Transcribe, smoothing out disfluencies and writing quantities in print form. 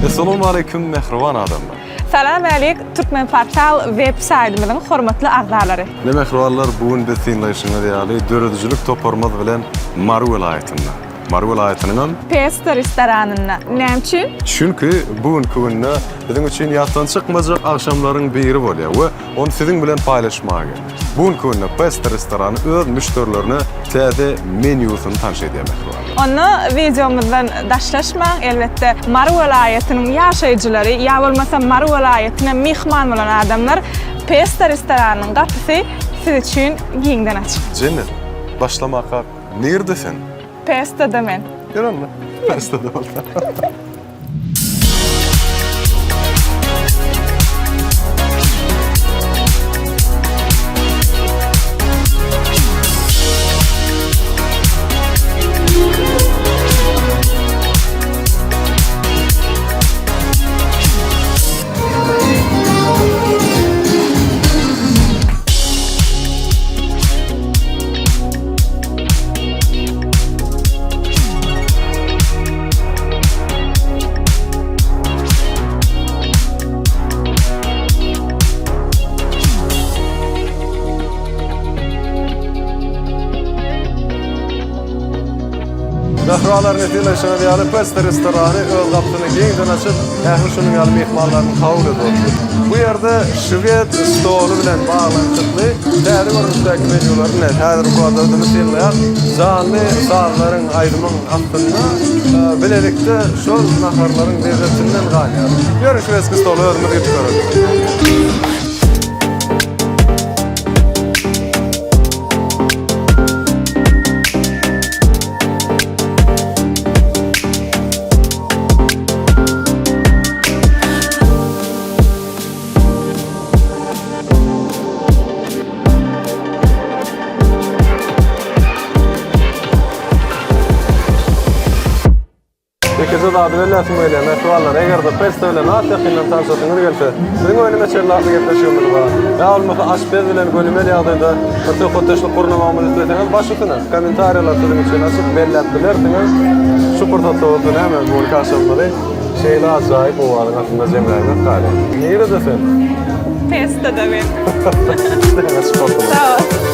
Essalawmaleýkim mähriban adamlar. Salam älik Türkmenportal web saýtymyzyň hormatly agzalary. Ine mähribanlar bu gün biz synlaýşyňyz ýaly döredijilik toparymyz bilen Mary welaýatynda. Mary welaýatynyňam. Pesto restoranynda. Näme üçin? Çünki bu günki günde biziň üçin ýatdan çykmajak agşamlaryň biri bolýar we ony siziň bilen paýlaşmaga geldik. Bu günki günde Pesto restorany öz müşderilerine täze menýusyny tanyş edýär mähribanlar. Onda wideomyzdan daşlaşmaň, elbetde Mary welaýatynyň ýaşaýjylary ýa bolmasa Mary welaýatyna myhman bolan adamlar Pesto restoranynyň gapysy siz üçin giňden açyk. Jennet, başlamakak nirde sen? Pestoda men. Gel onda, Pestoda bolsa. Mähribanlar netileşiňiz ýaly Peste restorany öz gapysyny giňden açyp, ähli şunuň ýaly myhmanlaryny kabul edip otyr. Bu ýerde şwed stoly bilen baglanyşykly täze görnüşdäki menýulary ine häzir bu özüni synlaýar. Janly sazlaryň, aýdymyň astynda bilelikde şol naharlaryň lezzetinden ganýar. Ýörüň şwedskiý stola özümiz gidip göreliň. Ýekeje zady belläsim gelýär, mähribanlar, eger-de Pesto bilen has ýakyndan tanşasyňyz gelse, biziň Önüme çenli atly gepleşigimiz bar. Ýa bolmasa aşpez bilen gönümel ýagdaýda bir söhbetdeşlik gurnamagymyzy isleseňiz, baş üstüne, kommentariýalar siziň üçin açyk, belläp bilersiňiz. Şu pursatda bolsa näme, bu günki agşamymyzy şeýle ajaýyp owazyň astynda jemläýmek galýar. Nirede sen? Pestoda men. Sag bol. Sag bol.